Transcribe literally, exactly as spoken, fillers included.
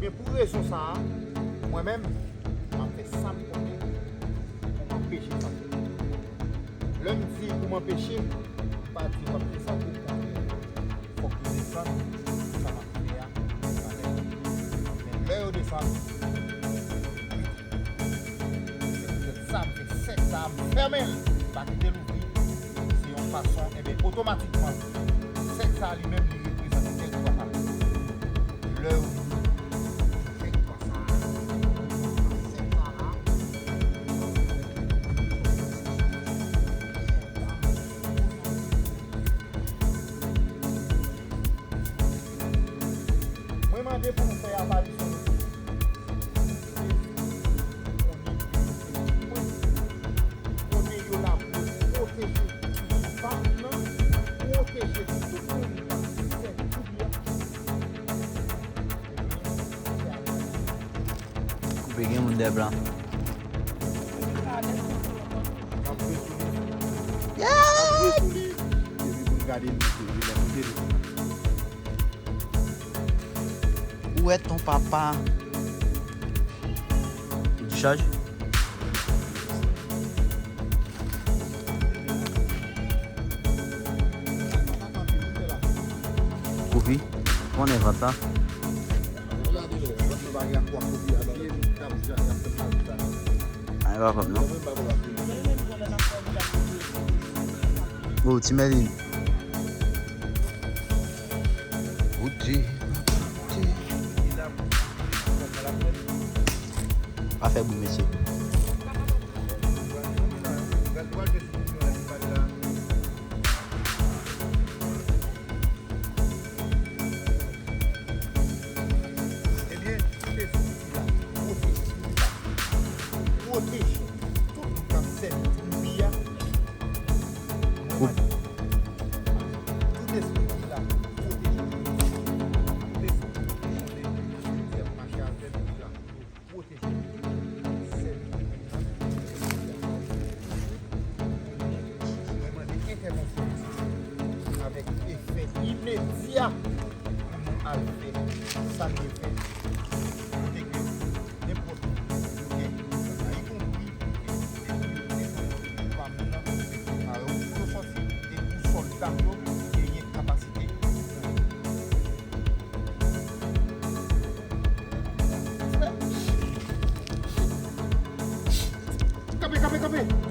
Men pou rezon sa a, mwen menm, m ap fè sa m konnen pou m anpeche sa. Lè m di pou m anpeche, m pa di w ap desann, okontrè, fòk yo desann sa m ap fè a, sa lè. Men lè yo desann, se poutèt sa m fè sèk sa a, m fèmen l, m pa kite l ouvri. Se yon fason, enben, otomatikman, sèk sa a li menm, li reprezante tèritwa sa. Lè yo vini sèk sa a, sèk sa a la, mwen mande pou nou fè aparisyon. Kote yo la pou pwoteje pap nan, pwoteje tout moun k ap fè kouri a. Koupe gen moun dè blan. N ap jwe sou li. N ap jwe sou li. Epi pou n gade l monte, li lè monte li. Où est ton papa? Ou di chaj? Kouvi, konnen vant la. Ay, pa kòb non. Oh, Ti Mèlin. Ou di, ou di. Pa fè bri, mesye. Ebyen, se sou la, pwoteje sou la. Pwoteje tout moun k ap sèvi pou peyi a. Mwen mande tout espri ki la pou pwoteje. Tout espri ki chante, ki fè mache avè nou ki la pou pwoteje. Sèvi pou moun nan. Mwen mande entèvansyon avèk efè imedya pou nou al fè sa n dwe fè. Kote ke nenpòt moun yo gen, ikonpri pou ke yo sòti e pou sòlda yo genyen kapasite. Kanpe, kanpe, kanpe!